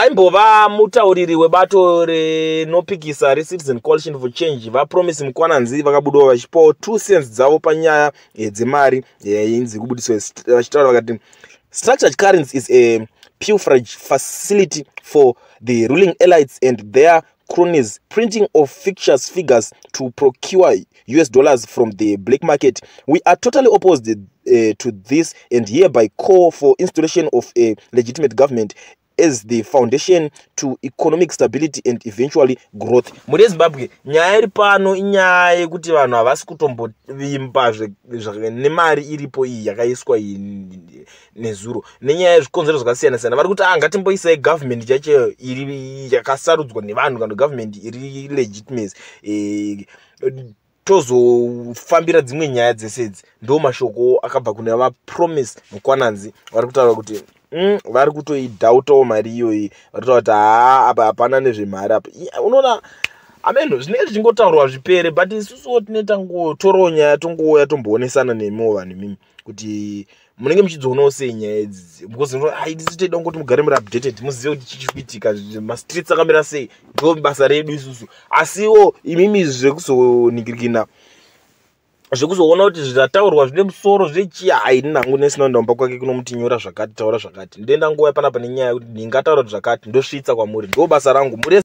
Vaimbova mutauriri webato rinopikisa reCitizen Coalition for Change, vaPromise Mkwananzi, vakabudawo vachipawo 2 cents dzavo panyaya dzemari inzi kubudiswa, vachitaura vakati, "Structured currency is a pilferage facility for the ruling elites and their cronies, printing of fictitious figures to procure US dollars from the black market. We are totally opposed to this and hereby call for installation of a legitimate government as the foundation to economic stability and eventually growth." Muri yeZimbabwe, nyaya iri pano inyaya yekuti vanhu havasi kutombovimba nemari iripo iyi yakaiswa iyi nezuro, nenyaya yezvikonzero zvakasiyana siyana. Vari kuti, "Ah, ngatimboisai government chacho iri yakasarudzwa nevanhu, kana government iri legitimacy, tozofambira dzimwe nyaya dzese idzi." Ndo mashoko akabva kune vaPromise Mukwananzi. Vari kutaura kuti vari kutoidhautawo mari iyoyi. Vari kutaura kuti haa, apa hapana nezvemari apa. Unoona, ameno zvinenge zvichingotaurwa zvipere, but isusuwo tine tangotorawo nyaya, tongouya tomboonesana nemiwo vanhu imimi kuti munenge muchidzionawo sei nyaya idzi, because ai tisu toida kungoti mugare muri updated, muzive kuti chichi kuitika, mastreets akamira sei. Ndo basa redu isusu. Asiwo imimi zvekuzoningirikina, zvekuzoona kuti zvataurwa zvine musoro zvechii, hai nangu nesina kuenda kwake kunomuti nyora zvakati, taura zvakati. Ndoenda nguva panapa nenyaya yekuti ndingataura kuti zvakati, ndosvitsa kwamuri. Ndo basa rangu muri.